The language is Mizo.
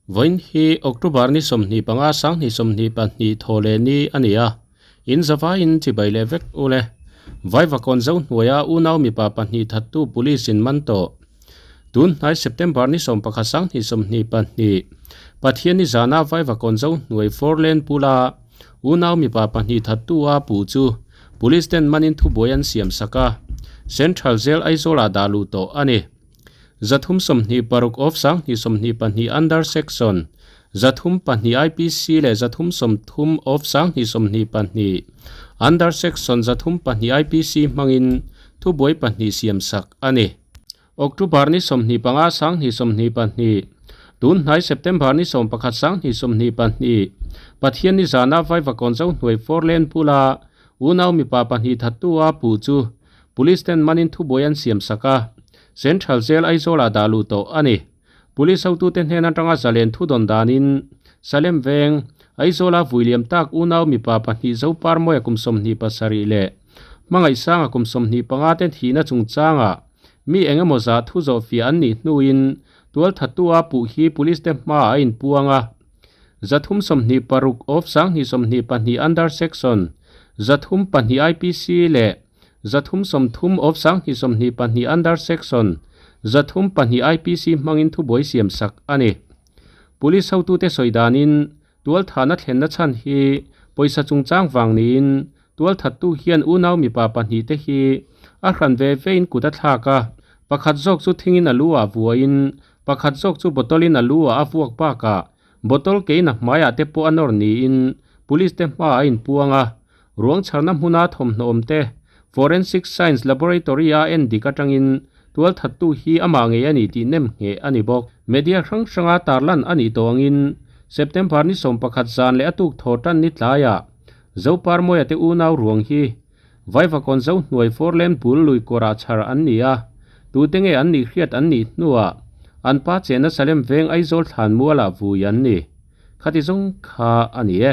Vawiin hi October ni 25 2022 thaw leh ni a ni a, in zavaiin chibai leh vek u le. Vaivakawn zo hnuaia unau mipa pahnih thattu police in man tawh. Tun hnai September ni 11 2022 Pathianni zana Vaivakawn zo hnuai four lane pula unau mipa pahnih thattu a puh chu police ten manin thubuai an siam sak a, Central Jail Aizawl-ah dah luh tawh a ni. 326 of 2022 under section 302 IPC leh 330 of 2022 under section 32 IPC hmangin thubuai pahnih siam sak a ni. October ni 25 2022 tun hnai September ni 11 2022 Pathian ni zana Vaivakawn zo hnuai four lane bula unau mipa pahnih thattu a puh chu Police ten manin thubuai an siam sak a, Central Jail Aizawl-ah dah luh tawh a ni. Police hotute hnen atanga zalen thu dawn danin Salem veng, Aizawl-a vui liam tak unau mipa pahnih Zoparmawia kum 27 leh Hmangaihsanga kum 25 te thihna chungchangah mi eng emaw zah thu zawh fiah an nih hnuin tualthattu-a puh hi police te hmaah a inpuang a. 326 of 2022 under section 32 IPC leh 330 of 2022 under section 32 IPC hmangin thubuai siam sak a ni. Police hotute sawi danin tualthahna thlenna chhan hi pawisa chungchang vang niin tualthattu hian unau mipa pahnih te hi a hran ve vein kut a thlak a, pakhat zawk chu thingin a lu ah vuain pakhat zawk chu bottle in a lu ah a vuak bakah bottle kein a hmaiah te pawh a nawr niin police te hmaah a inpuang a. Ruang chharna hmuna thawmhnaw awm te Forensic Science Laboratory a en dik atangin tualthattu hi amah ngei a ni tih nem ngheh a ni bawk. Media hrang hranga tarlan a nih tawh angin September ni 11 zan leh a tuk thaw tan ni tlaiah Zoparmawia te unau ruang hi Vaivakawn zo hnuai four lane bul lui kawrah chhar an ni a, tute nge an nih hriat an nih hnuah an pa chenna Salem veng Aizawl thlan mualah vui an ni. Khati zawng kha a ni e.